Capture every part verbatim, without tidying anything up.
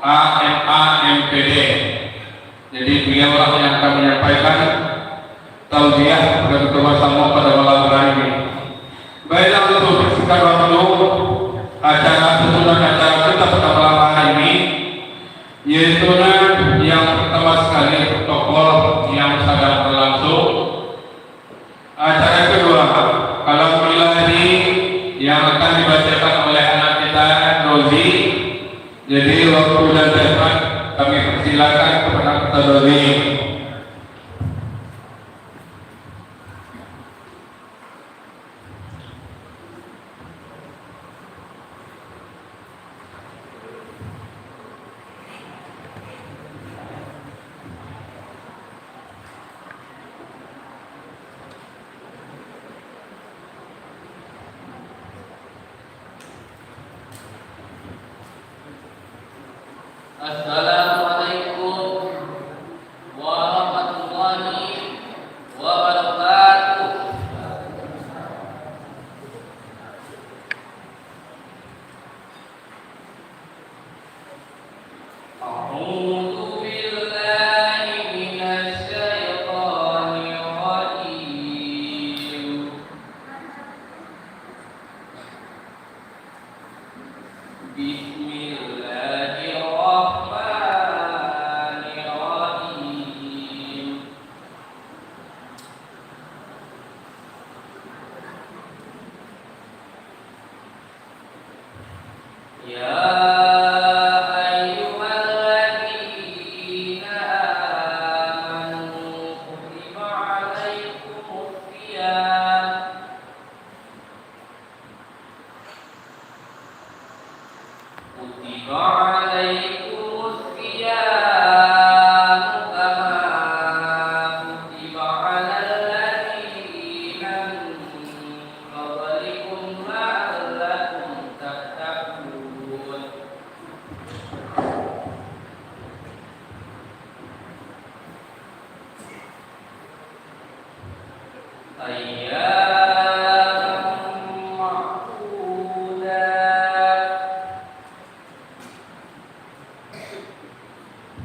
A M A M P D. Jadi, beliaulah yang akan menyampaikan tausiah dan bersama pada malam hari ini. Baiklah, untuk mempersingkat waktu, acara susunan acara kita pada malam hari ini, yaitu yang pertama sekali protokol yang sedang berlangsung. Acara kedua, kalam ilahi yang akan dibacakan oleh anak kita, Rozi. Jadi, waktu dan tempat kami persilakan kepada Ustaz Rozi. Assalamualaikum warahmatullahi wabarakatuh. أعوذ بالله من الشيطان الرجيم. بسم الله الرحمن الرحيم. يا أيها الذين آمنوا كتب عليكم الصيام، كتب عليكم الصيام كما كتب على الذين من قبلكم لعلكم تتقون. أياما معدودات.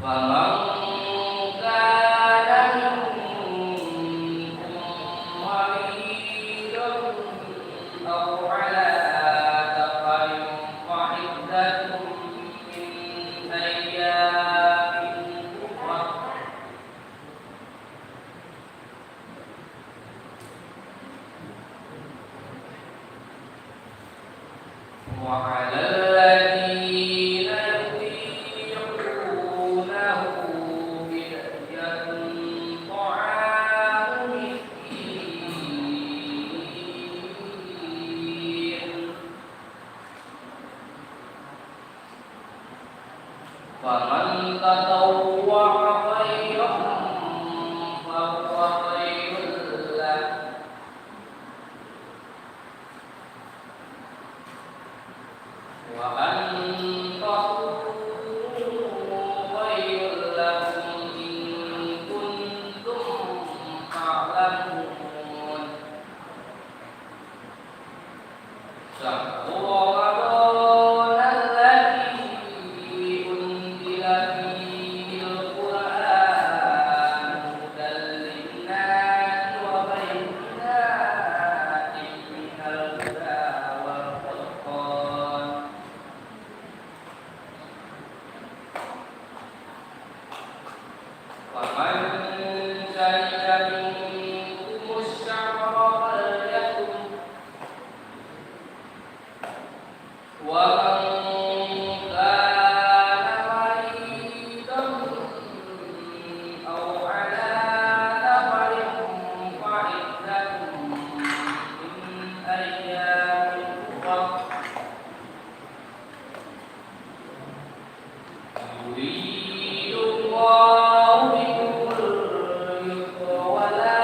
فمن كان منكم مريضا أو على سفر فعدة من أيام أخر. وعلى الذين يطيقونه فدية طعام مسكين. فمن تطوع خيرا فهو خير له، وأن تصوموا خير لكم إن كنتم تعلمون. شهر رمضان الذي أنزل فيه القرآن هدى للناس وبينات من الهدى والفرقان، فمن شهد منكم الشهر فليصمه، ومن كان مريضا أو على سفر فعدة من أيام أخر. يريد الله بكم اليسر ولا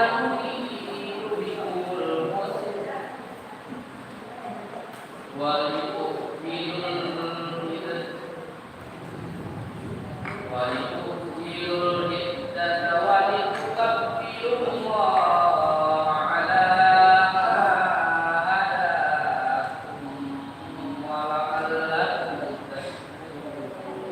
يريد بكم العسر ولتكملوا العدة، ولتكملوا العدة ولتكبروا الله على ما هداكم ولعلكم تشكرون.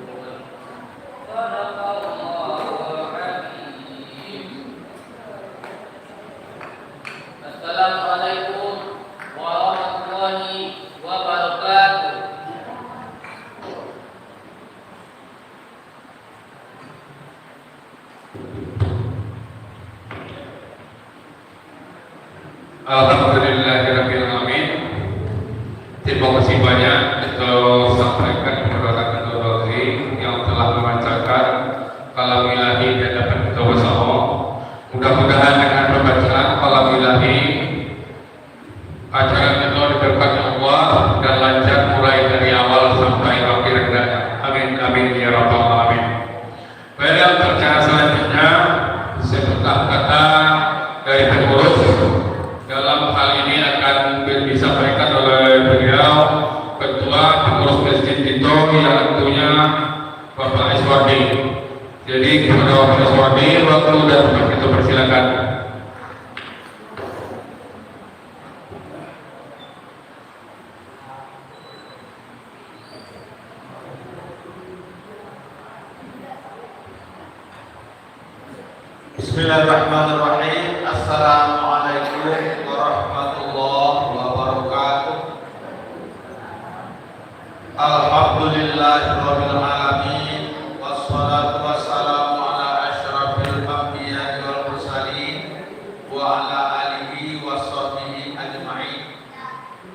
Alhamdulillahirabbil alamin. Terima kasih banyak kita sampaikan kepada Rakan Dodozi yang telah membacakan kalam ilahi di hadapan kita bersama. Mudah-mudahan dengan pembacaan kalam ilahi, acara kita diberkati Allah dan lancar mulai dari awal sampai akhirnya. Amin, amin, ya rabbal alamin. Baiklah, untuk acara selanjutnya, sepatah kata dari pengurus dalam hal ini akan disampaikan oleh beliau, Ketua Pengurus Masjid Tito, yang tentunya Bapak Iswardi. Jadi, kepada Bapak Iswardi, waktu dan tempat kita persilakan. Bismillahirrahmanirrahim. Assalamualaikum warahmatullahi wabarakatuh. Alhamdulillahirabbil alamin. Wassalatu wassalamu ala asyrafil anbiya'i wal mursalin wa ala alihi wa sahbihi ajma'in.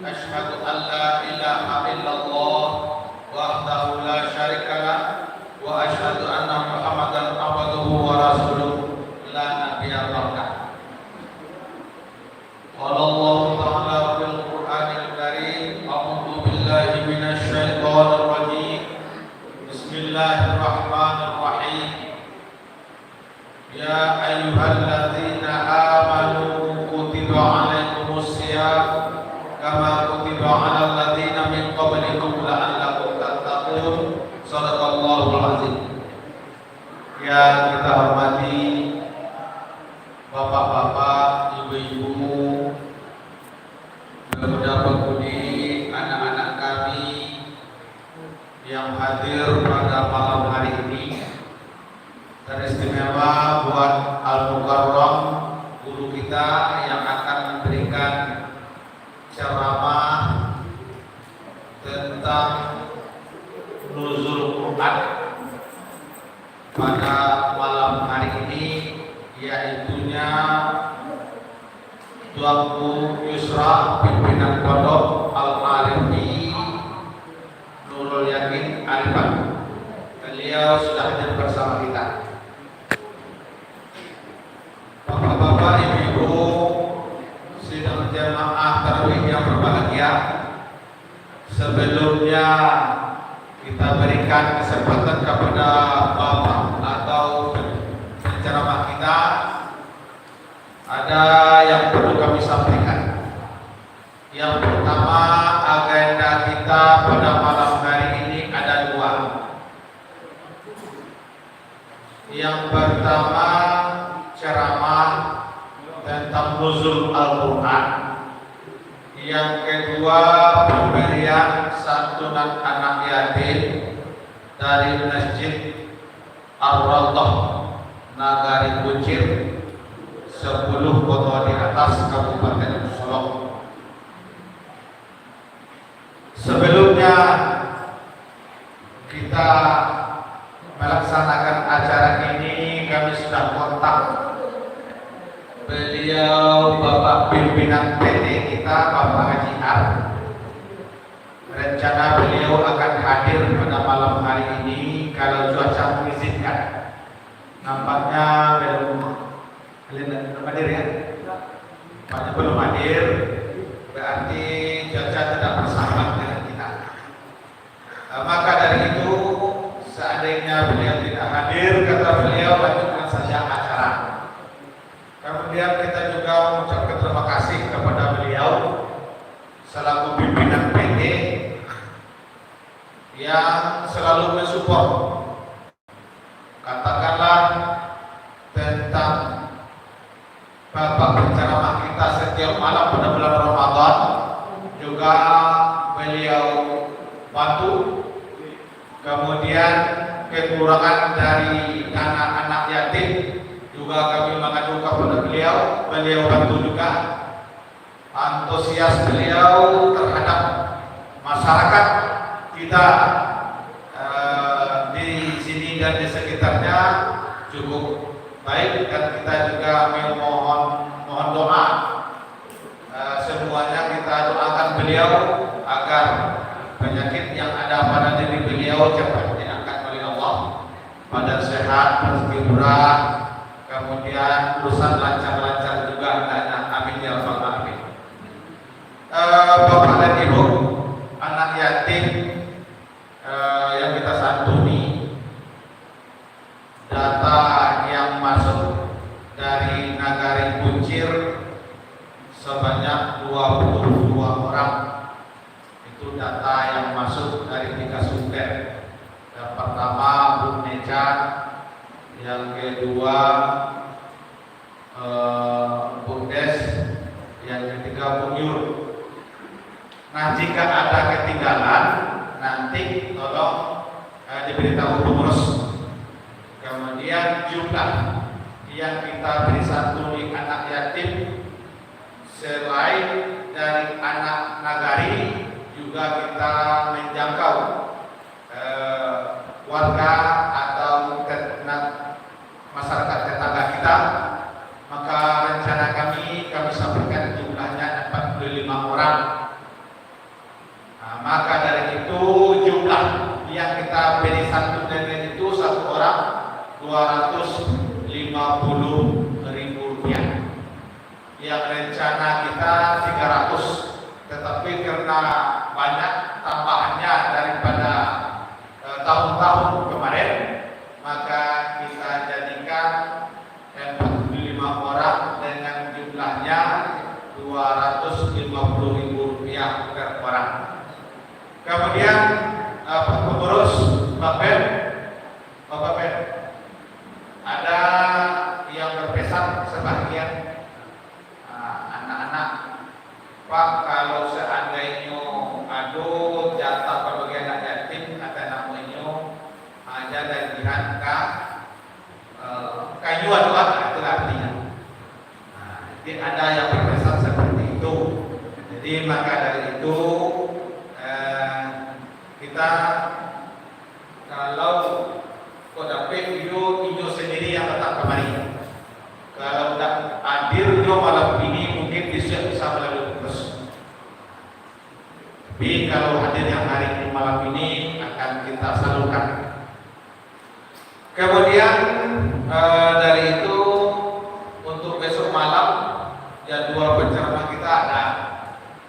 Asyhadu an la ilaha illallah wahdahu la syarikalah, wa asyhadu anna Muhammadan abduhu wa rasuluh, la nabiyya ba'dah. Qala Allahu ta'ala fil Qur'anil Karim, a'udzu billahi minasy syaithanir rajim. Bismillahirrahmanirrahim. Ya ayyuhalladzina amanu kutiba alaikumus siyam kama kutiba alal ladzina min qablikum la'allakum tattaqun. Sadaqallahul azim. Yang kita hormati bapak-bapak, ibu-ibu, pemuda-pemudi, anak-anak kami, yang hadir pada malam hari ini, teristimewa buat Al-Mukarram, guru kita yang akan memberikan ceramah tentang Nuzul Quran pada malam hari ini, yaitunya Tuanku Yusra, pimpinan Pondok Al-Arifi Nurul Yakin Arifan. Beliau sudah hadir bersama kita. Bapak-bapak, ibu-ibu, sidang jamaah tarawih yang berbahagia, sebelumnya kita berikan kesempatan kepada bapak atau penceramah kita. Ada yang perlu kami sampaikan. Yang pertama, agenda kita pada malam hari ini ada dua. Yang pertama, ceramah tentang Nuzul Al-Quran. Yang kedua, pemberian santunan anak yatim dari Masjid Ar-Raudhah, Nagari Kuncir, sepuluh Koto di Atas, Kabupaten Solok. Sebelumnya kita melaksanakan acara ini, kami sudah kontak beliau, Bapak Pimpinan P T kita, Bapak Haji Ar. Rencana beliau akan hadir pada malam hari ini, kalau cuaca mengizinkan. Nampaknya belum, belum hadir, ya? Nampaknya belum hadir, berarti cuaca tidak bersahabat dengan kita. Eh, maka dari itu, seandainya beliau tidak hadir, kata beliau, lanjutkan saja acara. Kemudian kita juga mengucapkan terima kasih kepada beliau selaku pimpinan P T yang selalu mensupport, katakanlah, tentang bapak penceramah kita setiap malam pada bulan Ramadan, juga beliau bantu. Kemudian, kekurangan dari dana anak yatim juga kami mengadu kepada beliau, beliau bantu juga. Antusias beliau terhadap masyarakat kita, eh, di sini dan di sekitarnya cukup Baik, dan kita juga memohon, mohon doa. Eh, semuanya kita doakan beliau agar penyakit yang ada pada diri beliau cepat diangkat oleh Allah. Badan sehat, rezeki murah, kemudian urusan lancar-lancar juga hendaknya. Amin ya rabbal alamin. Eh, Bapak dan Ibu, anak yatim, eh, yang kita santuni, data yang masuk dari Nagari Kuncir sebanyak dua puluh dua orang. Itu data yang masuk dari tiga sumber. Yang pertama, Bu Neca, yang kedua, eh, Bu Des, yang ketiga, Bu Yur. Nah, jika ada ketinggalan, nanti tolong, eh, diberitahu pengurus. Kemudian, jumlah yang kita beri santuni anak yatim, selain dari anak nagari, juga kita menjangkau, eh, warga atau tet-, na-, masyarakat tetangga kita. Maka rencana kami, kami sampaikan jumlahnya empat puluh lima orang. Nah, maka dari itu, jumlah yang kita beri santunan itu satu orang dua ratus lima puluh ribu rupiah. Yang rencana kita tiga ratus, tetapi karena banyak tambahannya daripada, eh, tahun-tahun kemarin, maka kita jadikan empat puluh lima orang dengan jumlahnya dua ratus lima puluh ribu rupiah per orang. Kemudian, eh, Pak Pengurus, Pak Ben, Bapak Ben, ada yang berpesan sebahagian, ah, anak-anak, Pak, kalau seandainyo ado jatah pambagian anak yatim, atau namonyo, ah, jan tagiahan ka, eh, ka inyo ado, ah, itulah artinyo. Nah, jadi ada yang berpesan seperti itu. Jadi, maka dari itu, eh, kita, kalau kok dapek, iyo, inyo sendiri yang datang kamari. Kalau ndak hadir inyo malam ini, mungkin bisuak bisa malalui pengurus. Tapi kalau hadir yang hari ini, malam ini, akan kita salurkan. Kemudian, eh, dari itu, untuk besok malam, jadwal penceramah kita ada.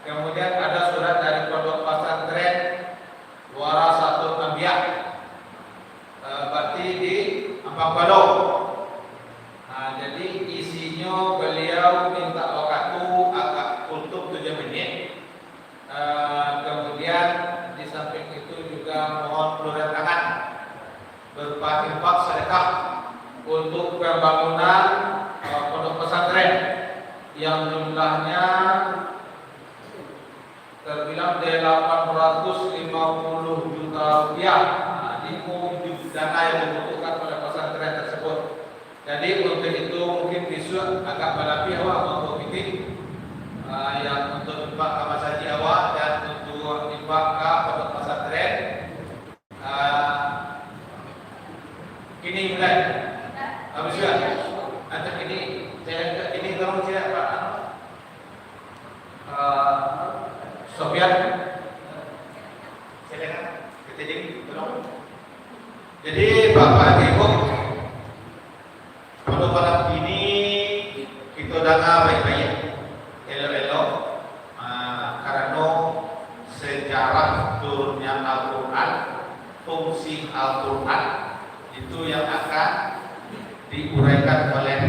Kemudian ada surat dari Pondok Pesantren Warasatul Anbiya, eh, berarti di Ampang Kualo. Nah, jadi isinyo beliau minta wakatu agak tutup tujuh menit. Eh, kemudian di samping itu juga mohon luran tangan berupa infak sedekah untuk pembangunan, eh, pondok pesantren yang jumlahnya terbilang delapan ratus lima puluh juta rupiah. Nah, ini dana yang dibutuhkan oleh pesantren tersebut. Jadi, untuk itu mungkin bisuak agak balabiah awak untuk meeting, ah, yang untuk infak ka masajik awak dan untuk infak ka pondok pesantren. Ah, kini mulai. Habis sudah. Antak kini, saya antak kini tolong siap, Pak. Ah, Sofian. Silakan. Ketajing, tolong. Jadi, Bapak Ibu, pada malam ini, kita dengar baik-baik, elok-elok, ah, karena sejarah turunnya Al-Quran, fungsi Al-Quran, itu yang akan diuraikan oleh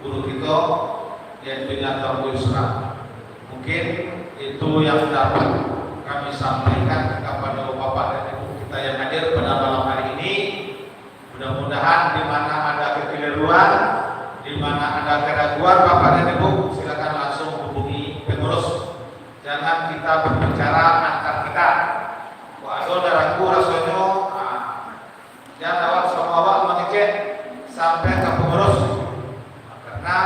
guru kita, yaitu Nabi Yusra. Mungkin itu yang dapat kami sampaikan kepada Bapak dan Ibu kita yang hadir pada malam hari ini. Mudah-mudahan di mana ada kekeliruan, di mana ada keraguan, Bapak dan Ibu, silakan langsung hubungi pengurus. Jangan kita berbicara antar kita. Wah, ado daraku rasonyo, ah, jan awak samo awak mangecek sampai ka pengurus. Karena,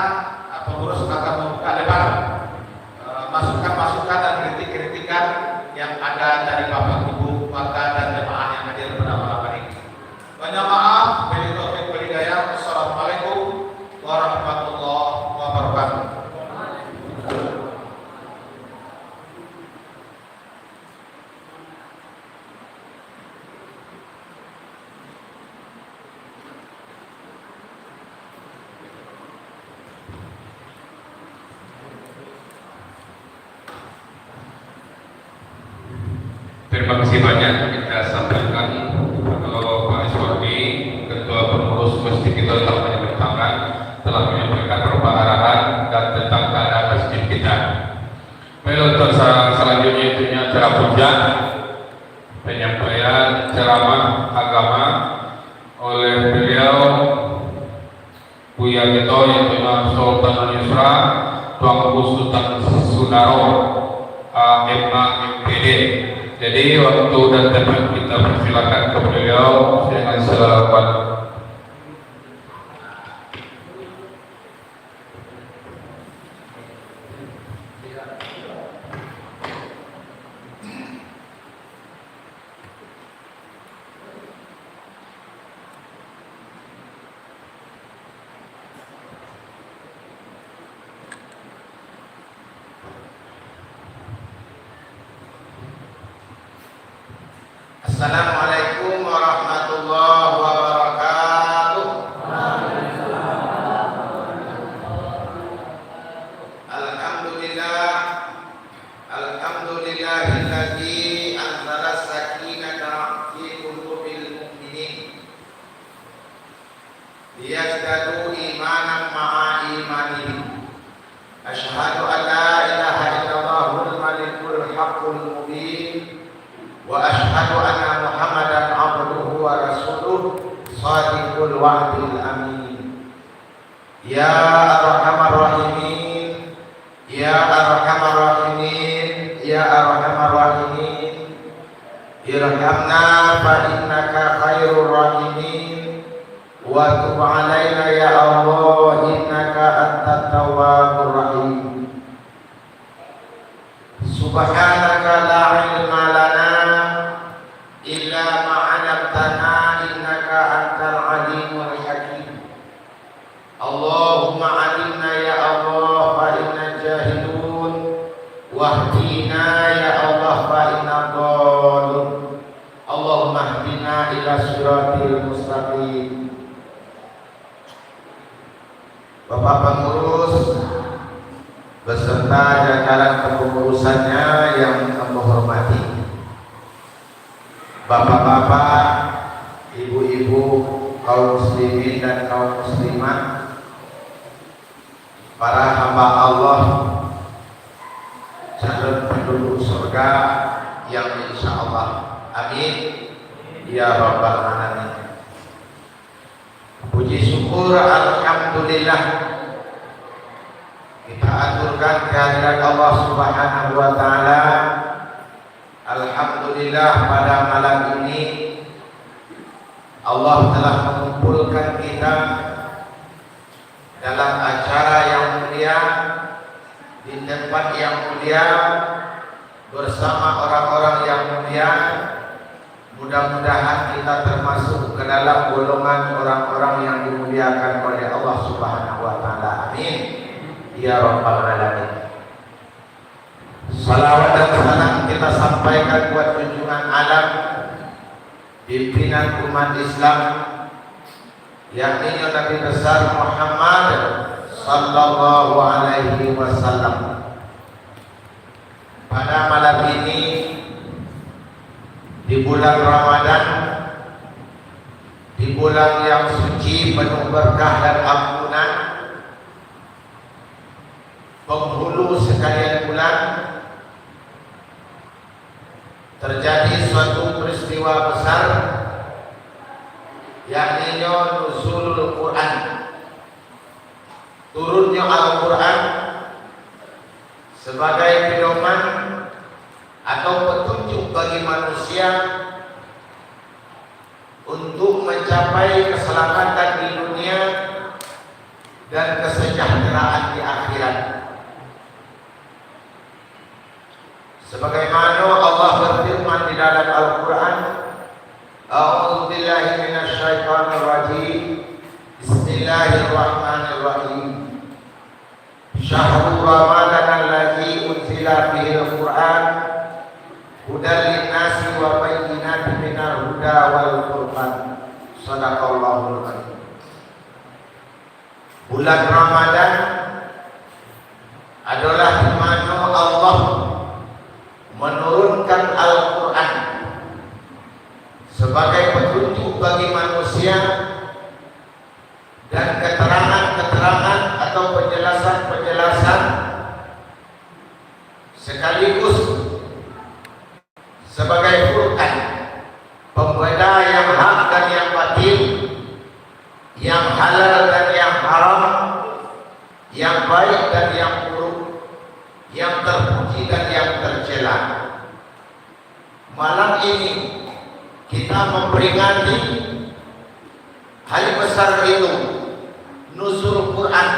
ah, pengurus akan membuka lebar, eh, masukan-masukan dan kritik-kritikan yang ada dari Bapak Ibu warga dan jemaah yang hadir pada malam hari ini. Banyak maaf, wabillahi taufiq wal hidayah. Wassalamualaikum Terima kasih banyak kita sampaikan kepada Bapak Iswardi, Ketua Pengurus Masjid kita yang telah menyampaikan, telah menyampaikan beberapa arahan dan tentang keadaan masjid kita. Baiklah, untuk sa-, selanjutnya itunya acara puncak penyampaian ceramah agama oleh beliau Buya kito, yaitu Imam Sultan Al-Yusra, Tuanku Sultan Sundaro, A M A M P D. Jadi, waktu dan tempat kita persilakan kepada beliau dengan segala hormat. Assalamualaikum warahmatullahi wabarakatuh. Alhamdulillah. Alhamdulillahilladzi anzala sakinata fi qulubil mu'minin. Liyazdadu imanan ma'a imanihim. Asyhadu an la ilaha illallahul malikul haqqul mubin. Wa asyhadu anna Muhammadan abduhu wa rasuluh, shadiqul wa'dil amin. Ya Arhamar Rahimin, Ya Arhamar Rahimin, Ya Arhamar Rahimin, irhamna fa innaka khairur rahimin, wa tub alaina ya Allah, innaka antat tawwabur rahim. Subhanaka la ilma lana illa ma 'allamtana, innaka antal alimul hakim. Allahumma alimna ya Allah, fa inna jahilun, wahdina ya Allah, fa inna dhalun. Allahumma hdina ila siratil mustaqim. Bapak Pengurus beserta jajaran kepengurusannya yang ambo hormati. Bapak-bapak, ibu-ibu, kaum muslimin dan kaum muslimat, para hamba Allah, calon penduduk surga yang insya Allah. Amin. Ya Rabbal Alamin. Puji syukur, alhamdulillah, kita aturkan kehadirat Allah Subhanahu wa Ta'ala. Alhamdulillah, pada malam ini Allah telah mengumpulkan kita dalam acara yang mulia, di tempat yang mulia, bersama orang-orang yang mulia. Mudah-mudahan kita termasuk ke dalam golongan orang-orang yang dimuliakan oleh Allah Subhanahu wa Ta'ala. Amin. Ya Rabbal Alamin. Salawat dan salam kita sampaikan buat junjungan alam, pimpinan umat Islam, yakni Nabi Besar Muhammad sallallahu alaihi wasallam. Pada malam ini, di bulan Ramadan, di bulan yang suci penuh berkah dan ampunan, penghulu sekalian bulan, terjadi suatu peristiwa besar, yakninyo Nuzulul Quran, turunnya Al-Quran sebagai pedoman atau petunjuk bagi manusia untuk mencapai keselamatan di dunia dan kesejahteraan di akhirat. Sebagaimana Allah berfirman di dalam Al-Quran, "A'udzubillahi minasyaitonirrajim. Bismillahirrahmanirrahim. Syahru Ramadan allazi unzila fihil Quran hudan linnasi wa bayyinatin minal huda wal furqan." Sadaqallahul azim. Bulan Ramadan adalah di mana Allah menurunkan Al-Quran manusia, dan keterangan-keterangan atau penjelasan-penjelasan sekaligus sebagai furqan, pembeda yang hak dan yang batil, yang halal dan yang haram, yang baik dan yang buruk, yang terpuji dan yang tercela. Malam ini kita memperingati hari besar itu, Nuzul Quran.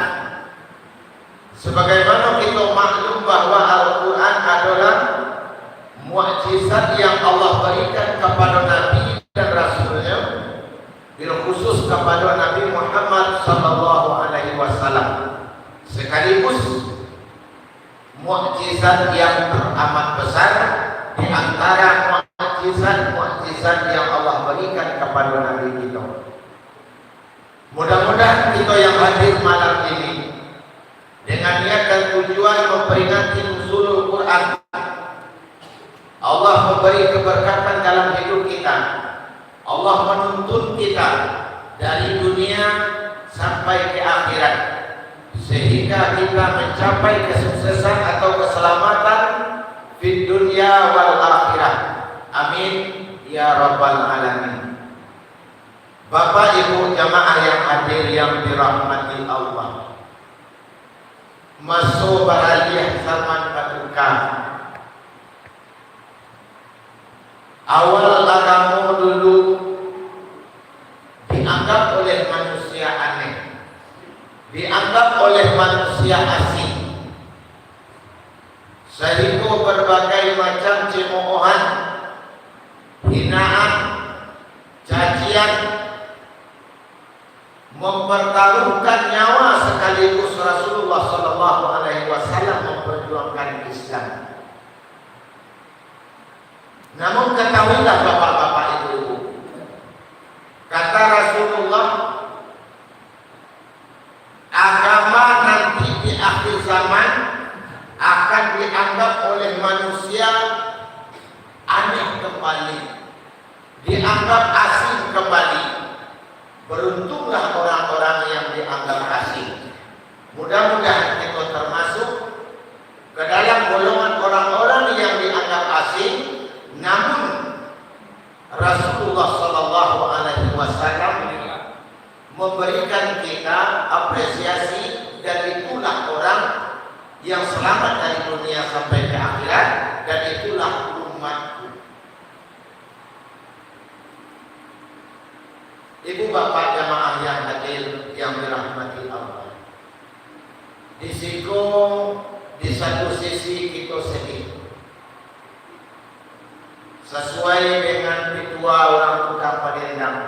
Sebagaimana kita maklum bahwa Al-Quran adalah mukjizat yang Allah berikan kepada Nabi dan Rasul-Nya, bil khusus kepada Nabi Muhammad sallallahu alaihi wasallam. Sekaligus mukjizat yang teramat besar di antara mukjizat-mukjizat yang Allah berikan kepada Nabi kita. Mudah-mudahan kita yang hadir malam ini dengan niat dan tujuan memperingati Nuzulul Quran, Allah memberi keberkatan dalam hidup kita. Allah menuntun kita dari dunia sampai ke akhirat, sehingga kita mencapai kesuksesan atau keselamatan fid dunya wal akhirah. Amin ya rabbal alamin. Bapak Ibu jamaah yang hadir yang dirahmati Allah, maso baraliah zaman batuka. Awal agamo dulu dianggap oleh manusia aneh, dianggap oleh manusia asing, sahinggo berbagai macam cemoohan, hinaan, cacian, mempertaruhkan nyawa sekaligus Rasulullah sallallahu alaihi wasallam memperjuangkan Islam. Namun ketahuilah bapak-bapak, ibu-ibu, kata Rasulullah, agama nanti di akhir zaman akan dianggap oleh manusia aneh kembali, dianggap asing kembali. Beruntunglah orang-orang yang dianggap asing. Mudah-mudahan kita termasuk ke dalam golongan orang-orang yang dianggap asing, namun Rasulullah sallallahu alaihi wasallam memberikan kita apresiasi, dan itulah orang yang selamat dari dunia sampai ke akhirat, dan itulah umatku. Ibu bapak jamaah yang hadir yang dirahmati Allah. Di siko, di satu sisi kito sedih. Sasuai dengan pitua urang Kuta Padendang,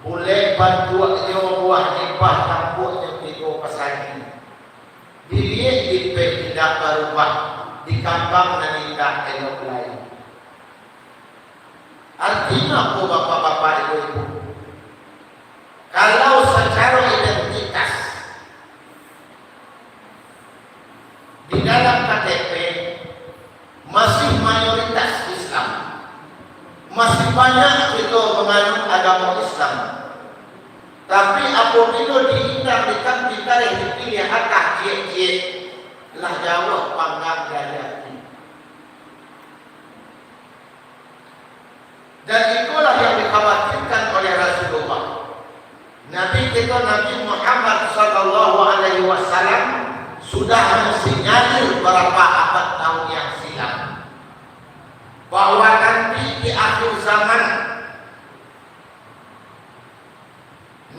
bulek bantuaknyo buah nipah, tampuaknyo tigo pasagi. Diliek dipek indak barubah, dikambang nan indak elok lai. Artinyo apo, bapak-bapak, ibu-ibu? Kalau sacaro identitas, di dalam K T P masih mayoritas Islam, masih banyak kito manganut agamo Islam. Tapi, apabilo diindang di kanti tareh, dipiliah atah ciek-ciek, lah jauah panggang dari ati. Dan ikolah yang dikhawatirkan oleh Rasulullah. Nabi kito, Nabi Muhammad sallallahu alaihi wasallam, sudah mensinyalir berapa abad tahun yang silam, bahwa nanti di akhir zaman,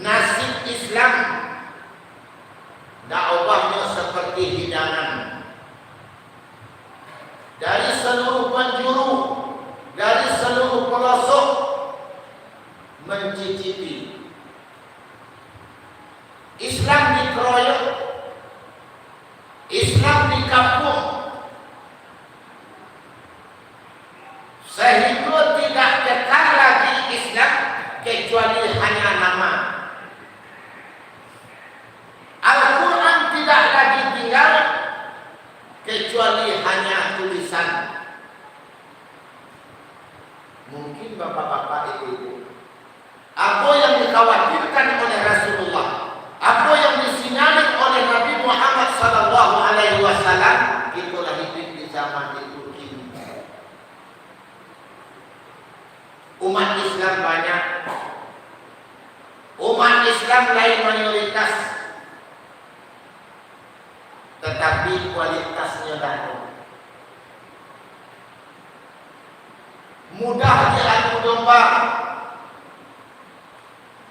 nasib Islam ndak obahnyo seperti hidangan. Dari seluruh penjuru, dari seluruh pelosok mencicipi. Islam dikeroyok, Islam dikapung, sahinggo tidak kekal lagi Islam, kecuali hanya nama. Al-Quran tidak lagi tinggal, kecuali hanya tulisan. Mungkin bapak-bapak, ibu-ibu, Umat Islam lain mayoritas, tatapi kualitasnyo dahulu. Mudah diadu domba.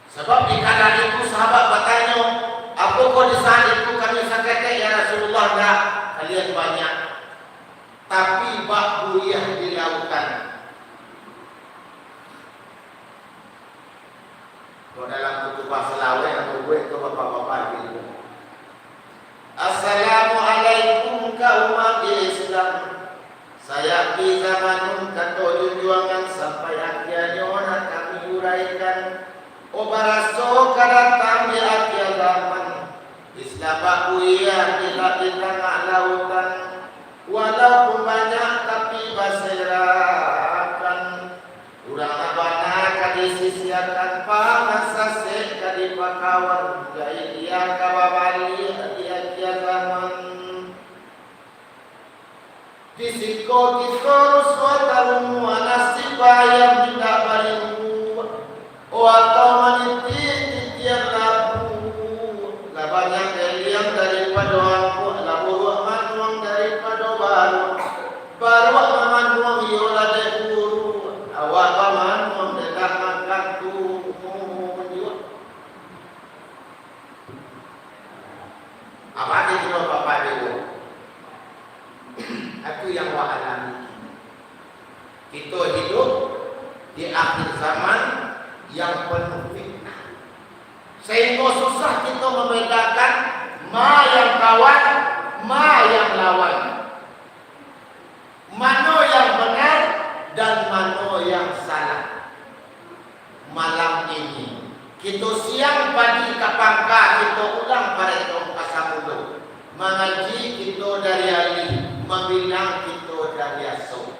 Sabab di kala itu sahabat batanyo, "Apokoh di saat itu kami saketek, ya Rasulullah?" "Ndak, kalian banyak, tapi bak buliah di lautan." Kalau dalam khutbah salawat, atau buat tu bapak-bapak gitu. Assalamualaikum ka umat Islam. Sayakti zamanun kato junjuangan sampai akhirnyo nak kami uraikan. Oh, baraso ka datang di akhir zaman. Islam bakuya di la-, di tangah lautan. Walaupun banyak tapi baserakan. Urang nan bana ka disisiakan, panah sasek ka dipakawan, jahiliah ka babaliak di akhir zaman. Di siko kito rusuah tarunguah, nasib ayam indak balimbuah, oh atau manitik titian labu. Lah banyak galiang daripado angkuah, lah buruak manuang daripado baruak. Baruak mamanuang iyo lah dek guru, awak bamanuang dek tak makan tumun juo. Apa arti tu, Bapak Ibu? Itu yang wak alami. Kito hidup di akhir zaman yang penuh fitnah. Sehingga susah kito mambedakan ma yang kawan, ma yang lawan. Mano yang benar dan mano yang salah. Malam ini, kito siang padi ka pangka, kito ulang pareto ka samulo. Mangaji kito dari alih, mambilang kito dari aso.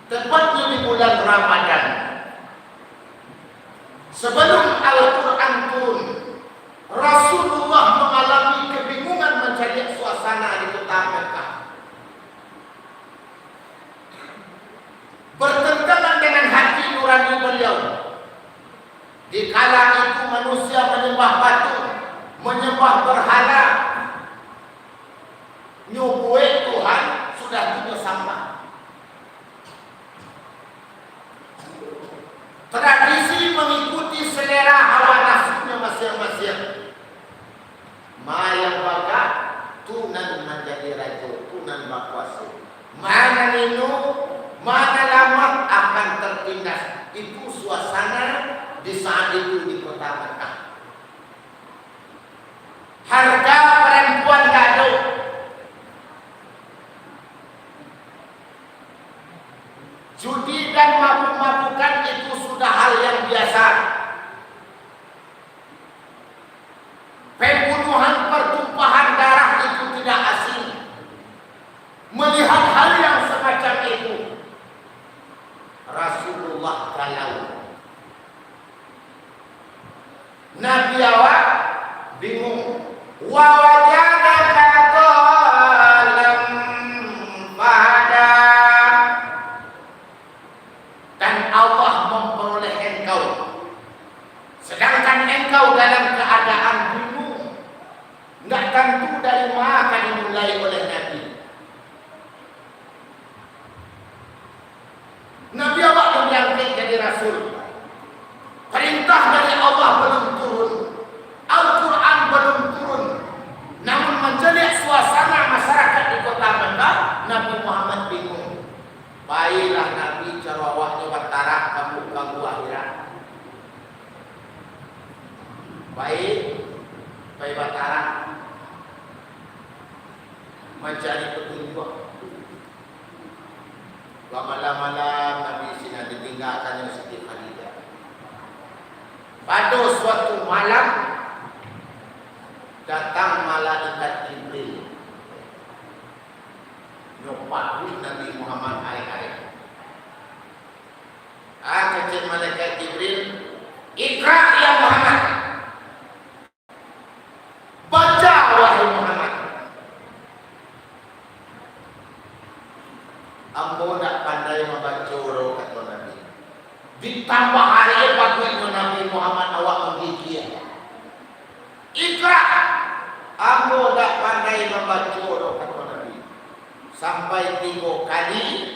Tepatnyo di bulan Ramadan, sebelum Al-Quran turun, Rasulullah mangalami kebingungan mancaliak suasana di kota Mekah. Bertentangan dengan hati nurani beliau. Di kala itu manusia manyambah patung, manyambah berhala. Nyo buek Tuhan, sudah tu nyo sambah. Tradisi mangikuti selera hawa nafsunyo masiang-masiang. Ma yang bagak, tu nan manjadi rajo, tu nan bakuaso. Ma nan inu, ma nan lamah akan tertindas. Itu suasana di saat itu di kota Mekah. Harga parampuan ndak ado. Judi dan mabuk-mabukan itu sudah hal yang biasa. Pembunuhan, pertumpahan darah itu tidak asing. Melihat hal yang semacam itu, Rasulullah galau. Nabi awak bingung. "Wa wajadaka dhallan fahada." Dan Allah memperoleh engkau, sedangkan engkau dalam keadaan bingung, ndak tantu dari ma ka dimulai oleh Nabi. Nabi awak nan diangkek jadi rasul. Parintah dari Allah balun turun. Al-Quran balun turun. Namun, mancaliak suasana masyarakat di kota Mekah, Nabi Muhammad bingung. Pailah Nabi caro awaknyo batarak ka bu-, ka Gua Hira. Pai, pai batarak, mancari patunjuak. Bamalam-malam Nabi sinan, ditinggakannyo Siti Khadijah. Pado suatu malam, datang malaikat Jibril. Nyo pabuik Nabi Muhammad arek-arek. Ah, kecek malaikat Jibril, "Iqra, ya Muhammad." "Baca, wahai Muhammad." "Ambo ndak pandai mambaco doh," kato Nabi. Ditambah ari patuiknyo Nabi Muhammad awak manggigia. "Iqra', ambo dak pandai mambaco doh," kato Nabi. Sampai tigo kali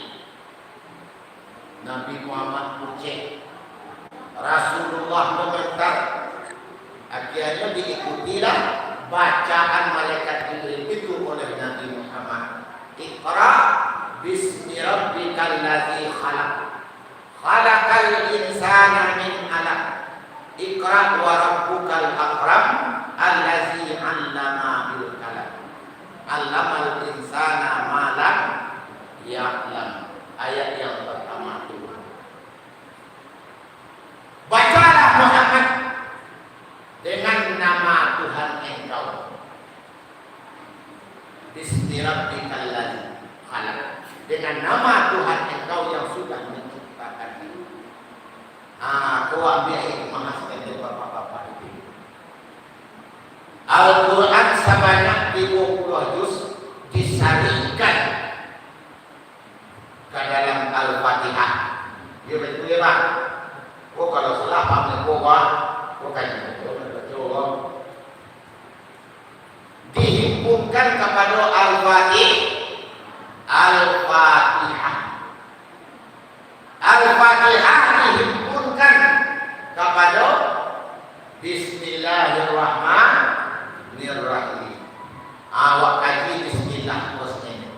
Nabi Muhammad kucek. Rasulullah manggantak. Akhirnyo diikutilah bacaan malaikat Jibril itu oleh Nabi Muhammad. "Iqra' bismi rabbikal ladzi khalaq. Khalaqal insana min 'alaq. Iqra' wa rabbukal akram, allazi 'allama bil qalam. 'Allamal insana ma lam ya'lam." Ayat yang pertama itu. Bacalah Muhammad dengan nama Tuhan engkau. "Bismi rabbikal ladzi khalaq." Dengan nama Tuhan engkau yang sudah menciptakan itu. Ah, kau ambil hikmah sekalian bapak-bapak itu. Al-Quran sabanyak tigo puluah juz disarikkan ka dalam Al-Fatihah. Yo, betul yo, Bang? Oh, kalau salah, paham ko, Bang. Ko kan, ko kan, ko kan. Dihimpunkan kapado Al-Fatih-, Al-Fatihah. Al-Fatihah dihimpunkan kapado Bismillahirrahmanirrahim. Awak kaji bismillah, bos ini.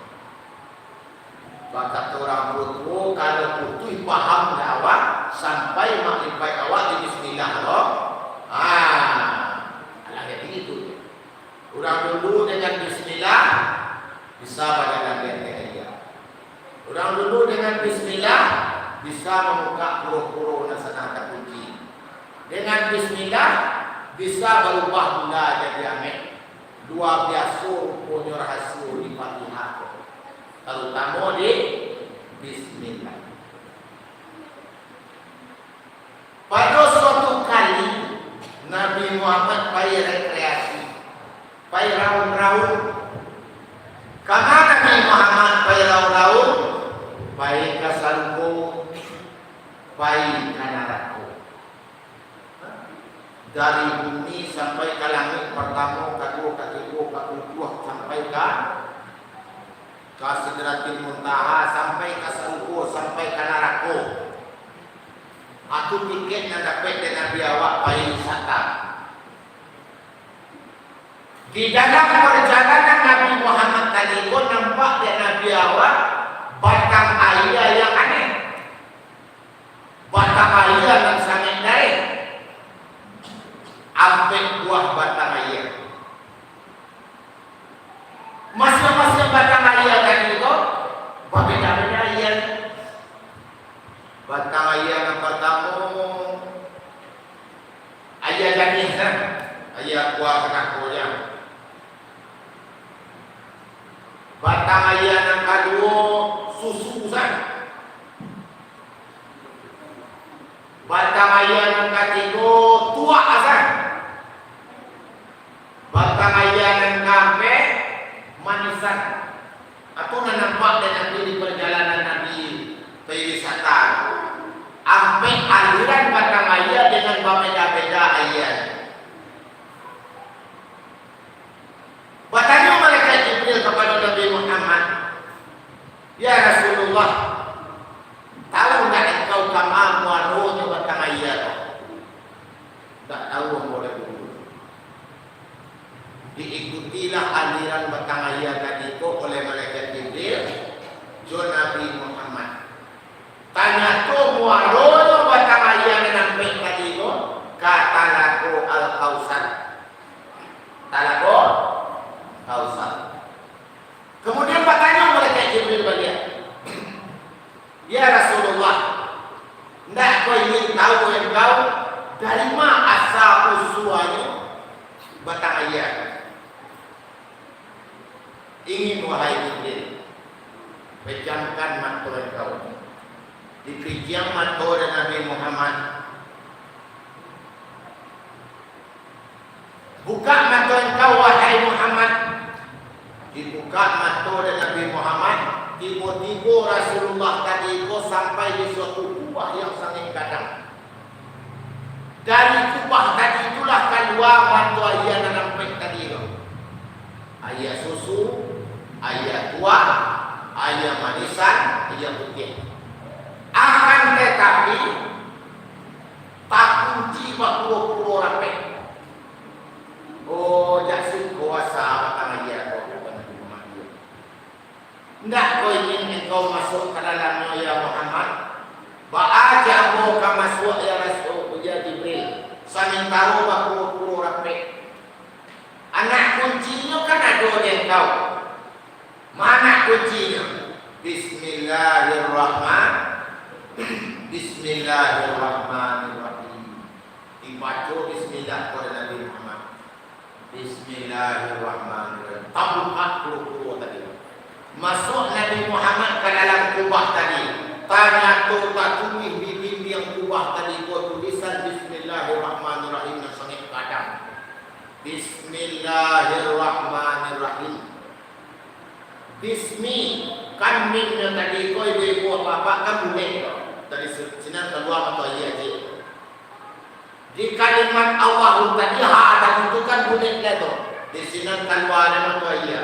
Bakato urang tuo, kalau putuih paham dek awak, sampai makrifat awak di bismillah lo. Ah, alah jadi itu. Urang dulu dengan bismillah bisa bajalan di ateh aia. Urang dulu dengan bismillah bisa mambuka puro-puro nan sadang takunci. Dengan bismillah bisa barubah gula jadi amek. Lua biaso ruponyo rahasio di Fatihah ko. Tarutamo di bismillah. Pado suatu kali, Nabi Muhammad pai rekreasi, pai raun-raun. Kama Nabi Muhammad pai raun-raun? Pai ka sarugo, pai ka narako. Dari bumi sampai ka langik partamo, kaduo, katigo, katujuah, sampai ka, ka Sidratil Muntaha, sampai ka sarugo, sampai ka narako. Itu tiket nan dapek dek Nabi awak pai wisata. Di dalam parjalanan Nabi Muhammad tadi ko, nampak dek Nabi awak batang aia yang aneh. Batang aia nan sangaik dareh. Ampek buah batang aia. Masiang-masiang batang aia tadi ko babeda-beda aia. Batang aia nan partamo, aia janiah, kan? Aia kuah kanako, jan. Batang aia nan kaduo, susu, san. Batang aia nan katigo, tuak, san. Batang aia nan kaampek, manisan. Itu nan nampak dek Nabi di parjalanan Nabi pai wisata. Ampek aliran batang aia dengan babeda-beda aia. Batanyo malaikat Jibril kapado Nabi Muhammad, "Ya Rasulullah, tahu ndak engkau kama muaronyo batang aia ko?" "Ndak tahu ambo lai, Guru." Diikutilah aliran batang aia tadi ko oleh malaikat Jibril jo Nabi Muhammad. Tanyato muaronyo batang aia nan ampek tadi ko ka Talago Al-Kausar. Talago Kausar. Kemudian batanyo malaikat Jibril baliak, "Ya Rasulullah, ndak ko ingin tahu engkau dari ma asa usuanyo batang aia?" "Ingin, wahai Jibril." "Pejamkan mato engkau." Dipijiang mato dek Nabi Muhammad. "Bukak mato engkau, wahai Muhammad." Dibukak mato dek Nabi Muhammad. Tibo-tibo Rasulullah tadi ko sampai di suatu kubah yang sangaik gadang. Dari kubah tadi itulah kalua mato aia nan ampek tadi tu. Aia susu, aia tuak, aia manisan, aia putiah. Akan tatapi, takunci bakuro-kuro rapek. Oh, jak siko asa batang aia ko, kata Nabi Muhammad. Ndak ko ingin engkau masuak ka dalamnyo, ya Muhammad? Baa caro ambo ka masuak, ya Rasul, ujar Jibril, samantaro bakuro-kuro rapek? Anak kuncinyo kan ado di engkau. Ma anak kuncinyo? Bismillahirrahman-, Bismillahirrahmanirrahim. Dibaco bismillah kepada Nabi Muhammad. Bismillahirrahmanirrahim. Tabukak kuro-kuro tadi. Masuak Nabi Muhammad ka dalam kubah tadi. Tanyato tatulih di dindiang kubah tadi ko tulisan Bismillahirrahmanirrahim nan sangaik gadang. Bismillahirrahmanirrahim. Bismi, kan mimnyo tadi ko ibu-ibu bapak kan bulek ko. Dari si-, sinan kalua mato aia ciek. Di kalimat Allahu tadi, ha tadi tu kan bulek lah tu. Di sinan kalua dek mato aia.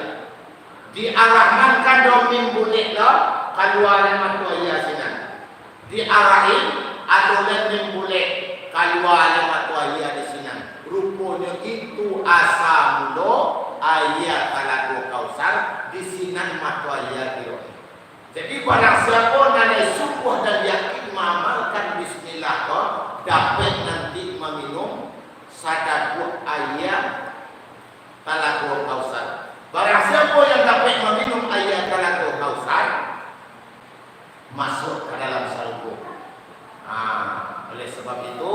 Di Ar-Rahman kan domim bulek lah, kalua dek mato aia sinan. Di Ar-Rahim ado lah mim bulek, kalua dek mato aia di sinan. Ruponyo itu asa mulo aia Talago Kausar, di sinan mato aia kiro. Jadi, barang siapo nan lai sungguah dan yakin maamalkan bismillah ko, dapek nanti maminum sadaguak aia Talago Kausar. Barang siapo yang dapek maminum aia Talago Kausar, masuak ka dalam sarugo. Ha, oleh sabab itu,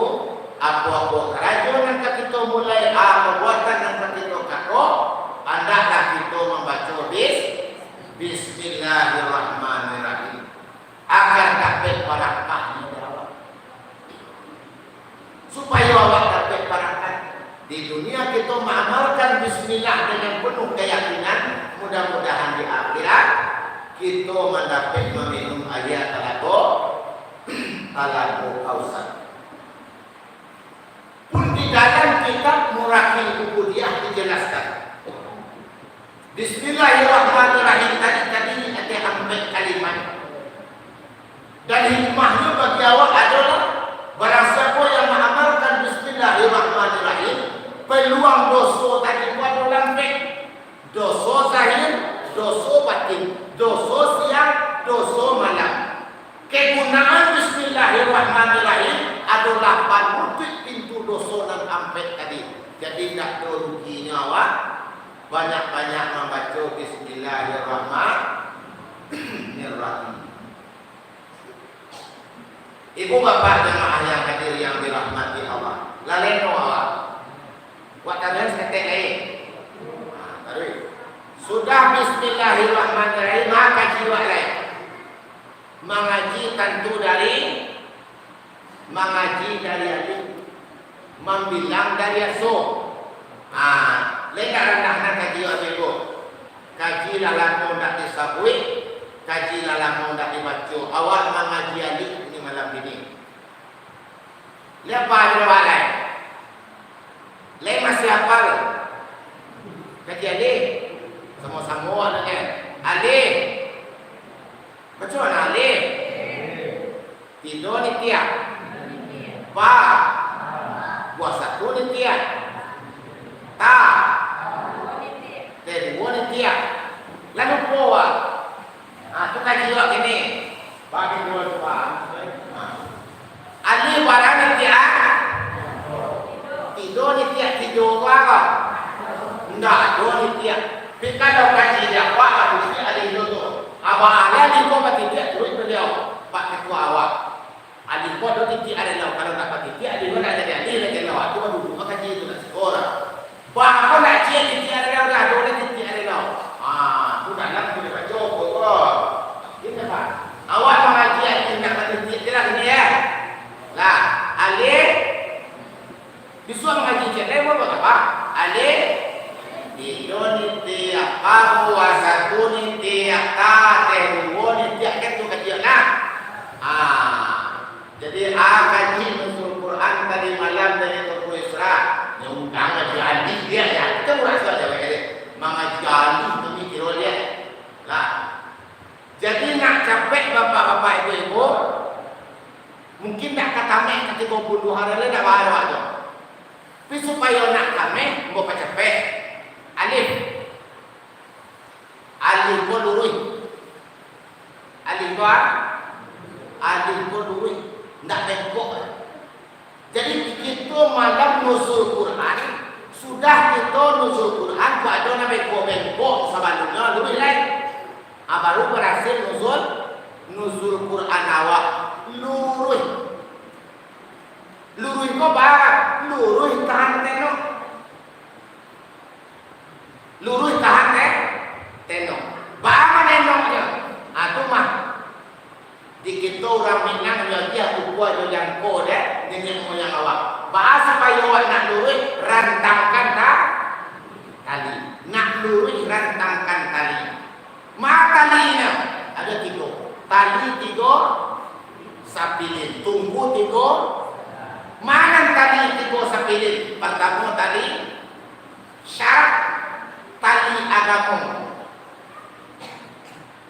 apo-apo karajo nan ka kito mulai, a, pabuatan nan ka kito kako, andaklah kito mambaco bis-, Bismillahirrahmanirrahim. Agar dapek barakahnyo di awak. Supayo awak dapek barakahnyo. Di dunia kito maamalkan bismillah dengan penuh keyakinan, mudah-mudahan di akhirat kito mandapek maminum aia Talago, Talago Kausar. Pun di dalam kitab Maraqil Ubudiyyah dijelaskan, Bismillahirrahmanirrahim tadi, tadi ado ampek kalimat. Dan hikmahnyo bagi awak adolah, barang siapo yang maamalkan Bismillahirrahmanirrahim, peluang doso tadi tu ado lampek. Doso zahir, doso batin, doso siang, doso malam. Kegunaan Bismillahirrahmanirrahim adolah panutuik pintu doso nan ampek tadi. Jadi, indak ado ruginyo awak banyak-banyak mambaco Bismillahirrahmanirrahim. Ibu bapak jamaah yang hadir yang dirahmati Allah, lalai no awak. Buat taruhan saketek lai. Ha, taruih. Sudah Bismillahirrahmanirrahim, ha, kaji awak lai. Mangaji tantu dari, mangaji dari alif, mambilang dari aso. Ah, lai ndak randah nan kaji awak tu, Ibu? Kaji lah lamo ndak disabuik, kaji lah lamo ndak dibaco. Awak mangaji alif ni malam ini. Lai apo jo awak lai? Lai masih hafal? Kaji alif. Samo-samo awak lai. Alif. Baco nah, alif. Tido nitiak. Ba. Buah satu nitiak. Ta. Teh duo nitiak. Lalu po, ah. Ah, tu kaji awak kini. Bagi duo tu, ah. Ah. Alif bara nitiak? Tido nitiak tido tu apo? Ndak ado nitiak. Tapi kalau kaji di awak, batitiak alif tu. Abah alih alif ko batitiak, turuik baliau, Pak Ketua awak. Alif ko ado titiak alih lau. Kalau ndak batitiak alih ko ndak jadi alih lai, kalau tu baduduak kaji tu ndak siko lah. Ba ko ndak ciek titiak alih lau, dah ado lah titiak alih lau. Ah, tu dalam tu dibaco ko. Gitu, Pak. Awak mangaji alif ndak batitiak je lah kini, ya. Lah, alif. Bisuak mangaji ciek lai, buek apo? Alif, tido nitiak, ba, buah satu nitiak, ta, teh duo nitiak, kan tu kaji awak nah. Ah, Jadi, ah, kaji nuzul Quran tadi malam dari Tengku Isra, nyo undang ngaji alif dia, ya. Kita murah saja, ya. Mangaji alif tu mikir dia. Lah. Jadi, nak capek bapak-bapak, ibu-ibu, mungkin nak ka tamek ka tigo puluah hari lai, nak baharap tu. Tapi supayo nak tamek, ambo pacapek. Alif. Alif ko luruih. Alif ko a-, alif ko luruih. Ndak bengkok. Jadi, kito malam nuzul Quran, sudah kito nuzul Quran, kok ado nan bengkok-bengkok sabalumnyo, luruih lai. Ah, baru barasil nuzul, nuzul Quran awak. Luruih. Luruih ko ba-, luruih tahan tendok. Luruih tahan te-, tendok. Baa manendoknyo? Ah, tu mah. Di kito urang Minang, nyo agiah ukua jo jangko dek niniak moyang awak. Baa supayo awak nak luruih, rantangkan ta-, tali. Nak luruih, rantangkan tali. Ma talinyo? Ado tigo. Tali tigo sapilin, tungku tigo. Ma nan tali tigo sapilin? Partamo tali syarak, tali agamo.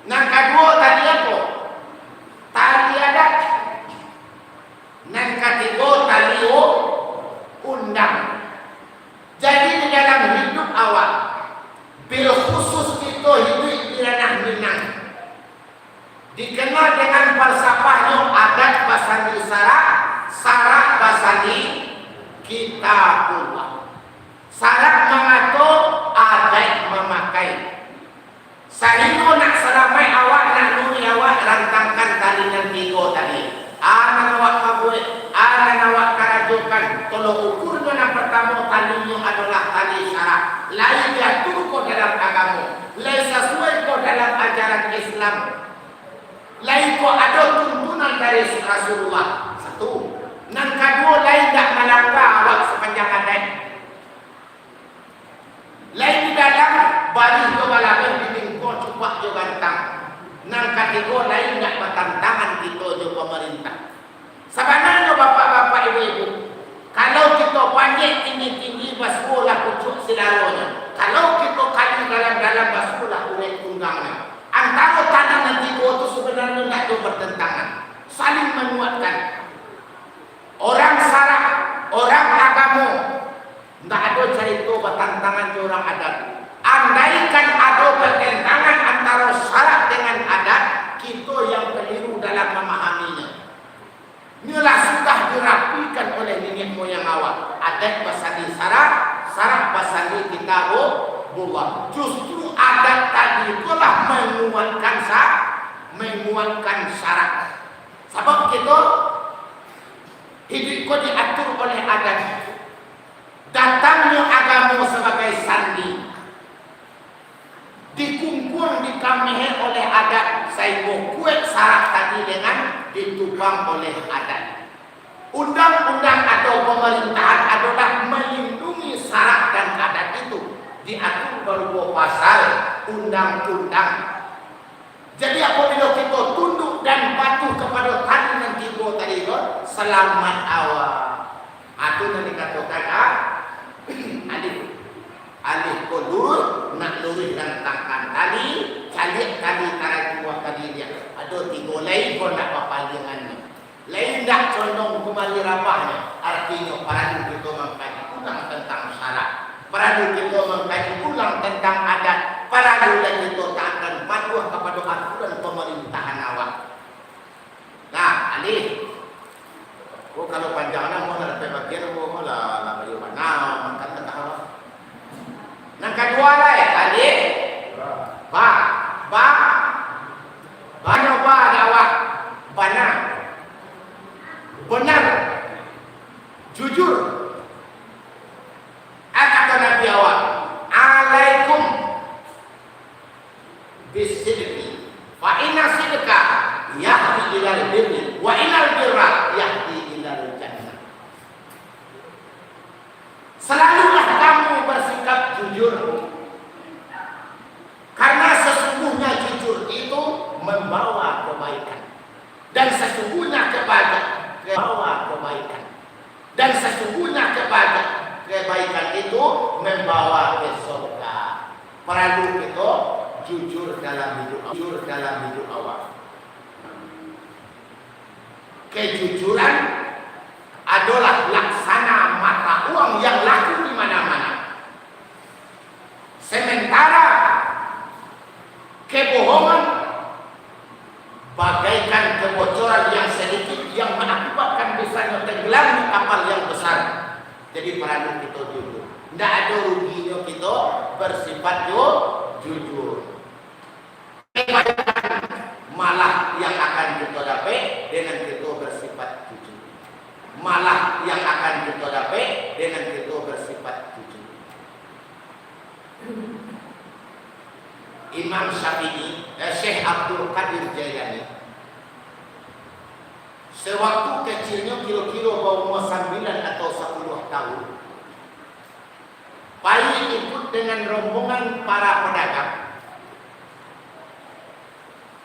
Nan kaduo tali apo? Tali adat. Nan katigo tali u-, undang. Jadi, di dalam hidup awak, bil khusus kito hiduik di ranah Minang, dikenal dengan falsafahnyo adat basandi syarak, syarak basandi Kitabullah. Syarak mangato, adat mamakai. Sainggo nak salamaik awak, nak luruih awak, rantangkan tali nan tigo tadi. A nan awak pabuek, a nan awak karajokan, tolok ukurnyo nan partamo talinyo adolah tali syarak. Lai diatur ko dalam agamo, lai sasuai ko dalam ajaran Islam, lai ko ado tuntunan dari Rasulullah. Satu. Nan kaduo, lai indak malangga awak sapanjang adat. Lai di dalam barih jo balabeh, di bingko cupak jo gantang. Nan katigo, lai indak batantangan kito jo pamarintah. Sabananyo, bapak-bapak, ibu-ibu, kalau kito panjek tinggi-tinggi, basuo lah pucuak silalonyo. Kalau kito kali dalam-dalam, basuo lah urek tunggangnyo. Antaro tanah nan tigo tu sabananyo indak ado batantangan, saling manguatkan. Orang syarak, orang agamo, indak ado carito batantangan jo urang adat. Andaikan ado pertentangan antaro syarak dengan adat, kito yang keliru dalam mamahaminyo. Nyo lah sudah dirapikan oleh niniak moyang awak. Adat basandi syarak, syarak basandi Kitabullah. Justru adat tadi tu lah manguatkan sa-, manguatkan syarak. Sabab kito hiduik ko diatur oleh adat. Datangnyo agamo sabagai sandi, dikungkuang, dikamehe oleh adat, sainggo kuek syarak tadi dengan ditupang oleh adat. Undang-undang atau pamarintahan adolah malindungi syarak dan adat itu, diatur barupo pasal, undang-undang. Jadi, apabilo kito tunduk dan patuh kapado tali nan tigo tadi tu, salamat awak. Ah, tu nan dikatokan, ah, alif. Alif ko luruih, nak luruih rantangkan tali, caliak tali tarantuah tadi dia. Ado tigo lai ko ndak bapalingan ni. Lai indak condong kumbali rabahnyo, artinyo paralu kito mangkaji ulang tantang syarak, paralu kito mangkaji ulang tantang adat, paralu lah kito taatkan patuah kapado aturan pamarintahan awak. Nah, alif. Ko kalau panjang nah, mau nak dapek bagian, mau, mau lah, lah, bayu mana, makan tengah awak. Nan kaduo lai, alif, ba. Ba. Banyo ba dek awak. Bana. Benar. Jujur. Ah, kato Nabi awak, "Alaikum bisidqi, fa inna sidqa yahdi ilal birri, wa innal birra yahdi ilal jannah." Selalulah kamu bersikap jujur, karena sesungguhnya jujur itu membawa kebaikan, dan sesungguhnya kebaikan, kebaikan itu membawa ke surga. Paralu kito jujur dalam hidup, jujur dalam hidup awak. Kejujuran adolah laksana mata uang yang laku di mana-mana. Sementara kebohongan bagaikan kebocoran yang sedikit yang mengakibatkan bisanya tenggelamnya kapal yang besar. Jadi, paralu kito jujur. Ndak ado ruginyo kito bersifat ju-, jujur. Malah yang akan kito dapek dengan kito bersifat jujur. Malah yang akan kito dapek dengan kito bersifat jujur. Imam Syafi'i, eh, Syekh Abdul Qadir Jailani, sewaktu kecilnyo, kiro-kiro baumua sambilan atau sapuluah tahun, pai ikut dengan rombongan para pedagang.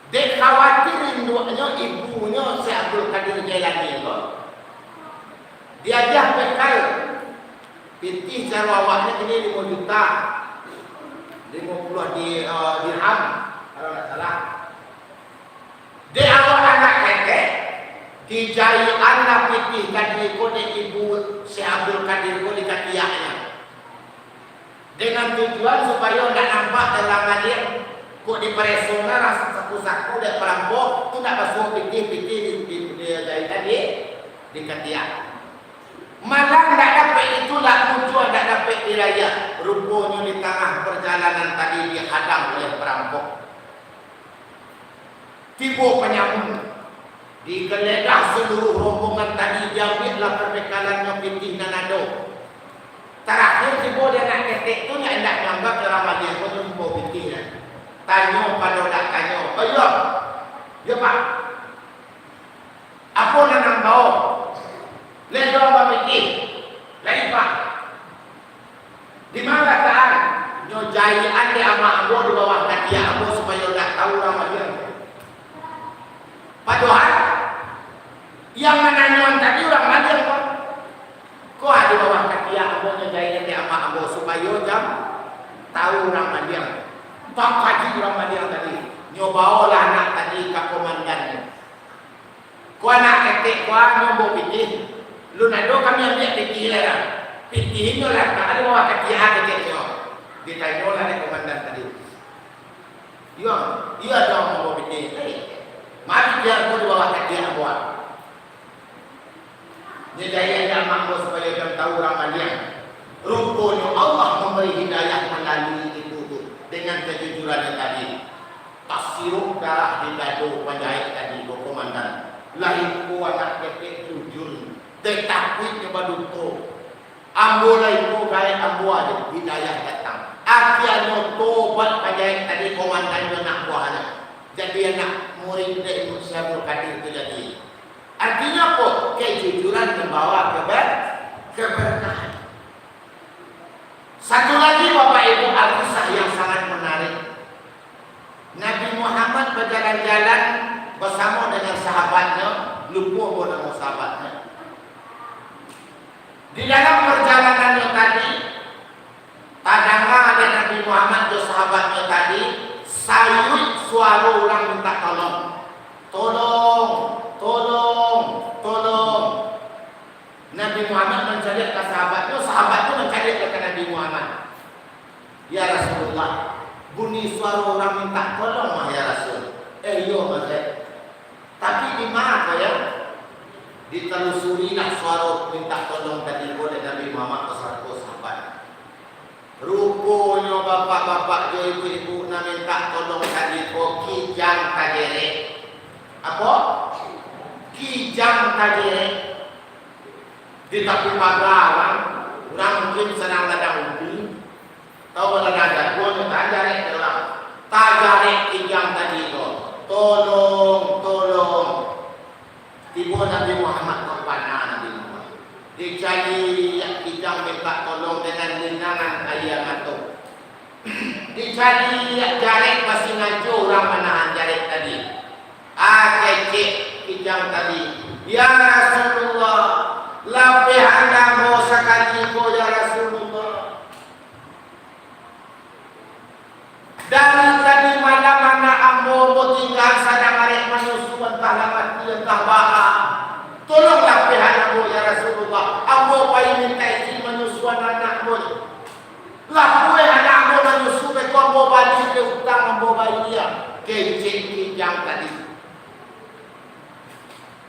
Dek khawatir induaknyo, ibunyo, Syekh Abdul Qadir Jailani ko, diagiah bekal pitih, caro awaknyo kini limo juta, limo puluah di, eh, dirham, kalau ndak salah. Dek awak anak ketek, dijaianlah pitih tadi ko dek ibu Syekh Abdul Qadir ko di katiaknyo. Dengan tujuan supayo ndak nampak dalam adia, kok dipareso lah saku-saku dek parampok, tu ndak basuo pitih-pitih di, di, di, di, di, di katiak. Malah ndak dapek itulah tujuan, ndak dapek diraiah. Ruponyo di tangah parjalanan tadi dihadang oleh parampok. Tibo panyamun, digaledah saluruah rombongan tadi, diambiaklah parbekalannyo pitih nan ado. Tarakhir tibo di anak ketek tu, nyo indak mangganyo urang maliang ko tu tibo pitih nyo. Tanyo pado dak tanyo, "Iyo, iyo, Pak. Apo nan ang bao?" "Lai doh bapitih, lai, Pak." "Di ma latak-an?" "Nyo jaian dek amak ambo di bawah katiak ambo supayo ndak tau urang maliang." Padohal, yang mananyoan tadi urang maliang ko. "Ko, ah, di bawah katiak ambo nyo jaian dek amak ambo supayo jan tau urang maliang." Takajuik urang maliang tadi. Nyo baolah anak tadi ka komandannyo. "Ko anak ketek ko, ah, nyo bao pitih. Lun ado kami ambiak pitih lai lah. Pitih nyo lah ka di bawah katiak ketek nyo." Ditanyolah dek komandan tadi. "Iyo, iyo ado ambo pitih. Mari pitih ko di bawah katiak ambo, ah." Nyo jaian dek amak ambo supayo jan tau urang maliang. Ruponyo Allah mambari hidayah malalui itu tu, dengan kajujurannyo tadi. Tasiruik darah di dado panjaik tadi ko, komandan. Lah iko anak ketek jujur, dek takuiknyo baduto. Ambo lah iko gaek ambo ajo, hidayah datang. Akhianyo tobat panjaik tadi, komandan jo anak buahnyo. Jadi anak murid dek Imam Syekh Abdul Qadir tu jadi. Artinyo apo? Kejujuran mambawa keber-, keberkahan. Satu lagi, Bapak Ibu, alkisah yang sangat menarik. Nabi Muhammad bajalan-jalan basamo dengan sahabatnyo, lupo ambo namo sahabatnyo. Di dalam parjalanannyo tadi, tadanga dek Nabi Muhammad jo sahabatnyo tadi, sayuik suaro urang mintak tolong. "Tolong, tolong, tolong." Nabi Muhammad mancaliak ka sahabatnyo, sahabatnyo mancaliak ka Nabi Muhammad. "Ya Rasulullah, bunyi suaro urang mintak tolong mah, ya Rasul." "Eh, iyo mah, Zaid. Tapi di ma ko, yo?" Ditalusurilah suaro mintak tolong tadi ko dek Nabi Muhammad basarato sahabat. Ruponyo bapak-bapak jo ibu-ibu nan mintak tolong tadi ko kijang tajerek. Apo? Kijang tajerek. Di tapi paga urang, urang mungkin sadang ladang ubi, atau ladang jaguang, tajarek dek urang. Tajarek kijang tadi ko, "Tolong, tolong." Tibo Nabi Muhammad, ko panah Nabi Muhammad. Dicaliak kijang mintak tolong dengan linangan aia mato. Dicaliak jarek, basingajo urang manahan jarek tadi. Ah, kecek kijang tadi, "Ya Rasulullah, lapehan ambo sakali ko, ya Rasul." Tolong lapehan ambo, ya Rasulullah. Ambo pai minta izin manyusuan anak ambo. Lapueh anak ambo manyusu, beko ambo baliak dek utang ambo bayia, kecek Kijang tadi.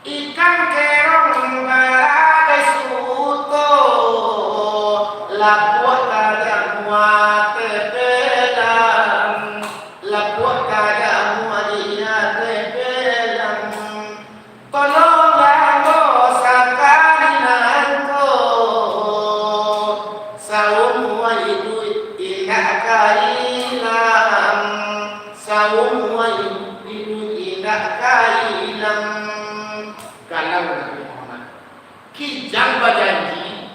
Ikan kerong bara disuto, lapuak kada muat tepelang, lapuak kada muat iya tepelang. Tolonglah ambo sakali nangko, saumua iduik indak ka ilang, saumua iduik indak ka ilang. Kalau Nabi Muhammad, Kijang bajanji,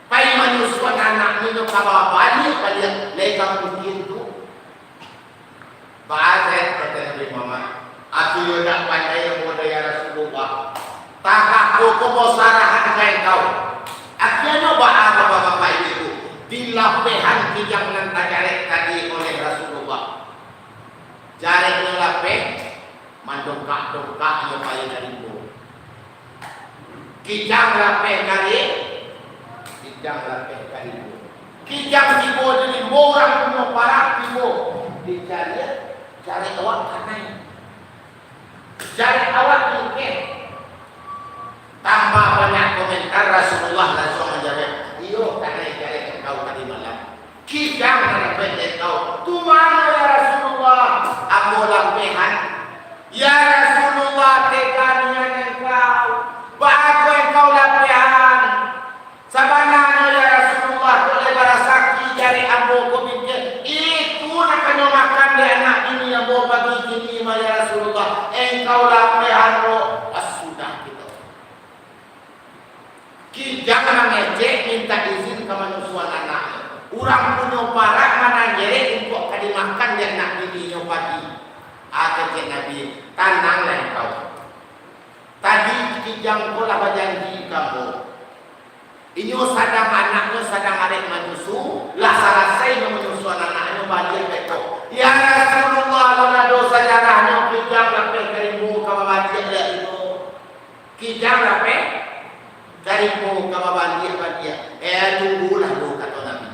pai manyusuan anaknyo ka babaliak baliak, lai ka mungkin tu. Baa, kata Nabi Muhammad, "Aku yo indak pandai ambo doh, ya Rasulullah. Takah ko ko ambo sarahan ka engkau." Akianyo baa bapak-bapak ibu, dilapehan Kijang nan tajarek tadi oleh Rasulullah. Jareknyo lapeh, mandongkak-dongkak inyo pai ka rimbo. Kijang lapeh ka ri-, Kijang lapeh ka rimbo. Kijang tibo di rimbo, urang punyo parak tibo. Dicaliak, jarek awak kanai. Jarek awak lingkeh. Tambah banyak komentar, Rasulullah lansuang manjawab, "Iyo, kanai jarek engkau tadi malam." Kijang nan dapek dek kau. Tu mano, ya Rasulullah? Ambo lapehan. Ya Rasulullah, tega nian engkau. Baa ko engkau lapehan? Sabananyo, ya Rasulullah, kok lai barasaki jarek ambo ko bingkek. Itu nan kanyo makan dek anak bini ambo pagi kini mah, ya Rasulullah. Engkau lapehan ko. Pas sudah kito. Kijang mangecek, mintak izin ka manyusuan anaknyo. Urang punyo parak mananjerek untuak ka dimakan dek anak bininyo pagi. Ah, kecek Nabi, "Tananglah engkau. Tadi Kijang ko lah bajanji ka ambo. Inyo sadang, anaknyo sadang arek manyusu, lah salasai inyo manyusuan anaknyo, baliak beko." Ya Rasulullah, alun ado sajarahnyo Kijang lapeh ka rimbo ka babaliak dek inyo. Kijang lapeh ka rimbo ka babaliak-baliak. Eh, tunggulah dulu, kato Nabi.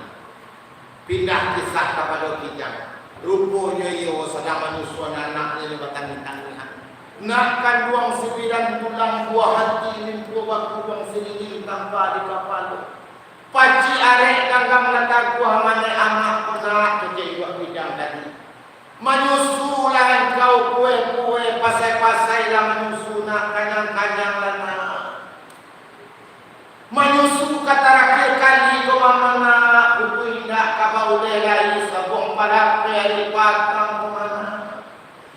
Pindah kisah kapado Kijang. Ruponyo iyo sadang manyusuan anaknyo batangih-tangihan. Nak kanduang sibiran tulang, buah ati limpo bakuruang, siringin tampa di kapalo. Pacik arek ganggang nan taguah, manek amak ko nak, kecek iwak Kijang tadi. Manyusu lah engkau kue-kue, pasai-pasai lah manyusu nak, kanyang-kanyang lah nak. Manyusu ka tarakhir kali ko mano nak, utuih indak ka bauleh lai, sabuang padapeh ari patang ko mano.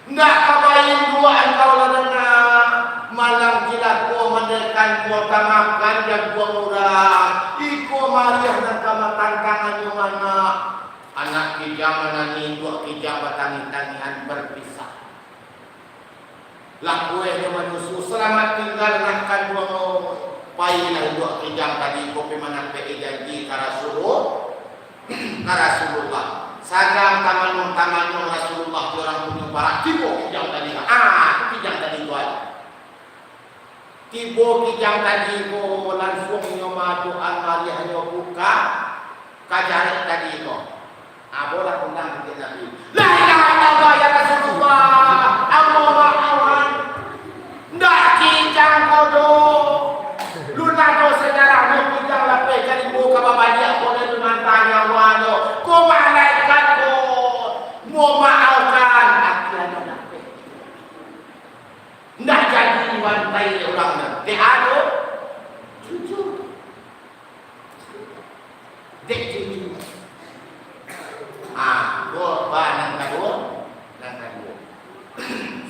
Ndak ka bainduak engkau lah nak, malang cilako mandaikan ko tamakan jaguang urang, iko mariah nan ka matantangannyo mano. Anak Kijang manangih, induak Kijang batangih-tangihan, bapisah. Lakuahnyo manyusu, "Salamaik tingga nak kanduang." Pailah induak Kijang tadi ko pai manapek-i janji ka Rasulullah, ka Rasulullah. Sadang tamanu-tamanu Rasulullah jo urang punyo parak, tibo Kijang tadi. Ah, Kijang tadi tu ai. Tibo Kijang tadi ko, lansuang inyo maadokan mariahnyo buka ka jarek tadi ko. Abolah kundang kecek Nabi. "La ilaha illallah, ya Rasulullah. Allahu Akbar. Ndak Kijang ko doh. Alun ado sajarahnyo Kijang lapeh ka rimbo ka babaliak ko, lai mantah nyawanyo. Ko malaikat ko. Mamaafkan, akhia nyo lapeh." Ndak jadi dibantai dek urang tu. Dek ado cucu. Dek cucu. Ah, ko ba nan kaduo, nan kaduo.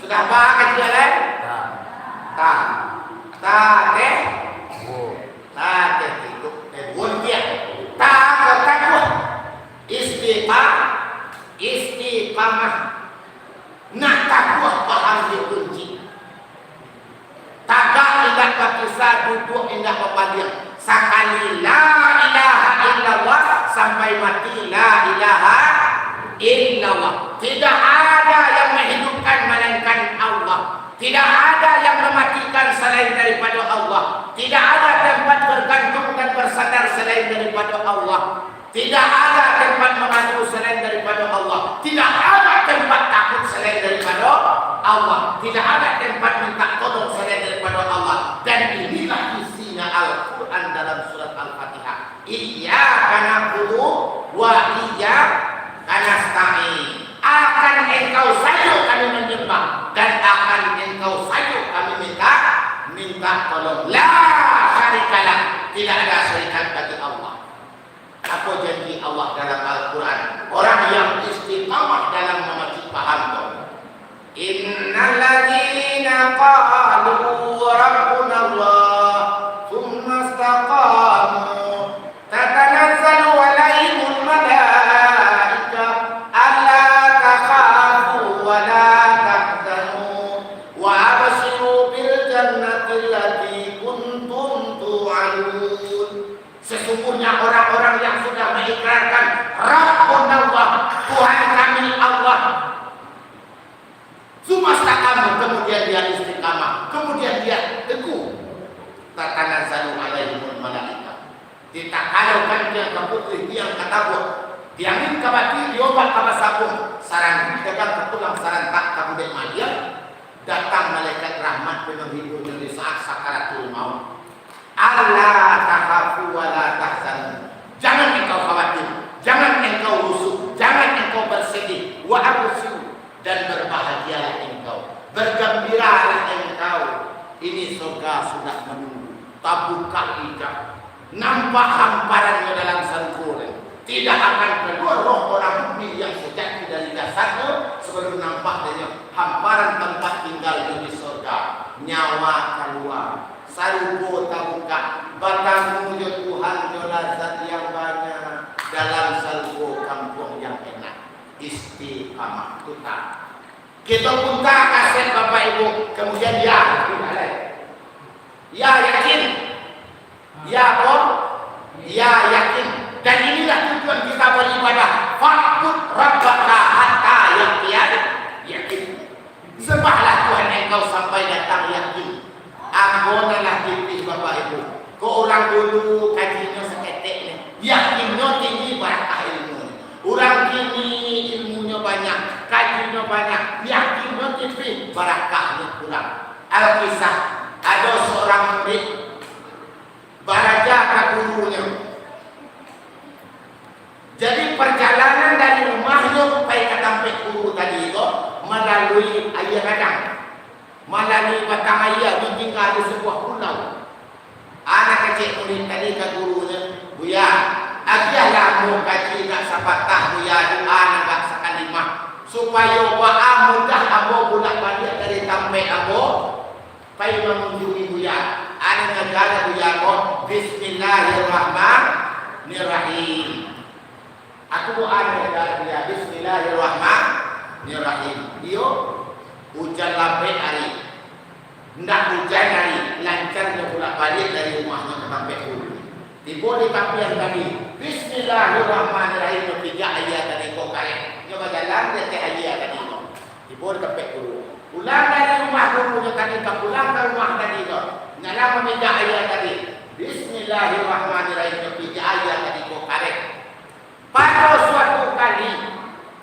Sudah ba ka tigo lai? Ta. Ta. Ta, teh. Duo. Ta, teh, tigo. Eh, duo ni dia. Ta, ko taguah. Istiqa-, istiqamah. Nak taguah paham di kunci. Tagak indak bakisa, duduak indak bapadiang. Sakali la ilaha illallah, sampai mati la ilaha illallah. Tidak ada yang menghidupkan melainkan Allah. Tidak ada yang Perhatikan selain daripada Allah. Tidak ada tempat bergantung dan bersandar selain daripada Allah. Tidak ada tempat mengadu selain daripada Allah. Tidak ada tempat takut selain daripada Allah. Tidak ada tempat minta tolong selain daripada Allah. Dan inilah isinya Al-Quran dalam surat Al-Fatihah. Iyyaka na'budu wa iyyaka nasta'in. Akan Engkau sajo kami menyembah, dan akan Engkau sajo kami minta, minta tolong. La syarikalah, tidak ada syarikat bagi Allah. Apa janji Allah dalam Al-Quran? Orang yang istiqamah dalam mamatik paham tu. Innal ladzina qalu rabbunallah, tsumma istaqamu, tatanazzalu alaihimul malaikah, alla takhafu wa la tahzanu, wa absyiru bil jannati allati kuntum tu'adun. Sesungguhnya orang-orang yang sudah mengikrarkan, "Rabbunallah, Tuhan kami Allah." Tsumma istaqamu, kemudian dia istiqamah, kemudian dia teguh. Tatanazzalu alaihimul malaikah. Ditakalaukan tiang ka putuih, tiang ka tabuak, diangin ka bati, diombak ka basabung, sarang dagang ka pulang, sarantak ka budek maliang, datang malaikat rahmat pai manghibuanyo di saat sakaratul maut. Alla takhafu wa la tahzanu. Jangan engkau khawatir, jangan engkau rusuh, jangan engkau bersedih. Wa absyiru, dan berbahagialah engkau, bergembiralah engkau. Ini surga sudah menunggu. Tabuka hijab, nampak hamparannyo dalam surga. Tidak akan keluar roh orang mukmin yang sejati dari jasadnyo sebelum nampak dek nyo hamparan tempat tinggalnyo di surga. Nyawa kalua. Sarugo tabukak, batamu jo Tuhan jo lazat yang banyak dalam sarugo kampuang yang enak. Istiqamah, tutak. Kito puta kasek Bapak Ibu, kemudian ya, ya yakin, ya apa? Ya yakin. Dan inilah tujuan kita beribadah. Fa'bud rabbaka hatta ya'tiyakal yakin. Sembahlah Tuhan engkau sampai datang yakin. Ambo nan lah tipih, Bapak Ibu. Ko urang dulu kajinyo saketek nyo, yakinnyo tinggi, barakah ilmunyo. Urang kini ilmunyo banyak, kajinyo banyak, yakinnyo tipih, barakahnyo kurang. Alkisah, ado surang murid baraja ka gurunyo. Jadi, parjalanan dari rumahnyo pai ka tampek guru tadi ko malalui aia gadang, malalui batang aia nan tingga di sabuah pulau. Anak kecek murid tadi ka gurunyo, "Buya, agiahlah ambo kaji nak sapatah, Buya, doa nan agak sakalimah, supayo baa mudah ambo bulak baliak dari tampek ambo pai mangunjungi Buya." Anak ngaja Buya ko, "Bismillahirrahmanirrahim." Aku doa dari dia, "Bismillahirrahmanirrahim." Iyo, ujan lapek ari. Ndak ujan ari, lancar nyo bulak baliak dari rumahnyo ka tampek guru. Tibo di tapian tadi, "Bismillahirrahmanirrahim," nyo pijak aia tadi ko kareh. Nyo bajalan di ateh aia tadi ko. Tibo di tampek guru. Pulang dari rumah gurunyo tadi, ka pulang ka rumah tadi ko. Nyo lah mamijak aia tadi. "Bismillahirrahmanirrahim," nyo pijak aia tadi ko kareh. Pado suatu kali,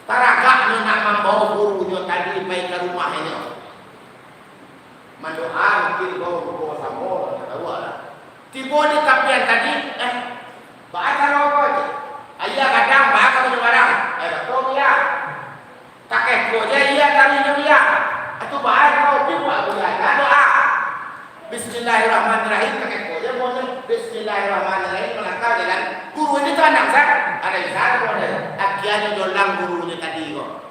taragaknyo nak mambawo gurunyo tadi pai ka rumahnyo. Mandoa mungkin bawo rupo samo, ndak tahu lah. Tibo di tapian tadi, eh, baa caro ko, cek. Aia gadang, baa caro barang. Eh, batua, Buya. Takeh ko je aia tadi nyo, Buya. Atu baa caro, pi buek, Buya. Nah, doa. Bismillahirrahmanirrahim, kakek ko je, mohon, Bismillahirrahmanirrahim, malangkah jalan. Guru ini tu anak sa-, ada di sana, mohon. Agiahnyo dolang gurunyo tadi ko.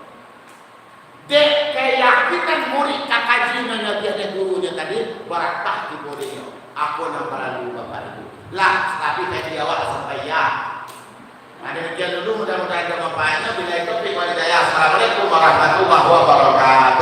Dek keyakinan murid ka kaji nan diagiah dek gurunyo tadi, barakah tibo dinyo. Apo nan paralu, Bapak Ibu? Lah, tapi kaji awak sampai ya. Nah, demikian dulu, mudah-mudahan ada manfaatnya. Billahi taufiq wal hidayah. Assalamualaikum warahmatullahi wabarakatuh.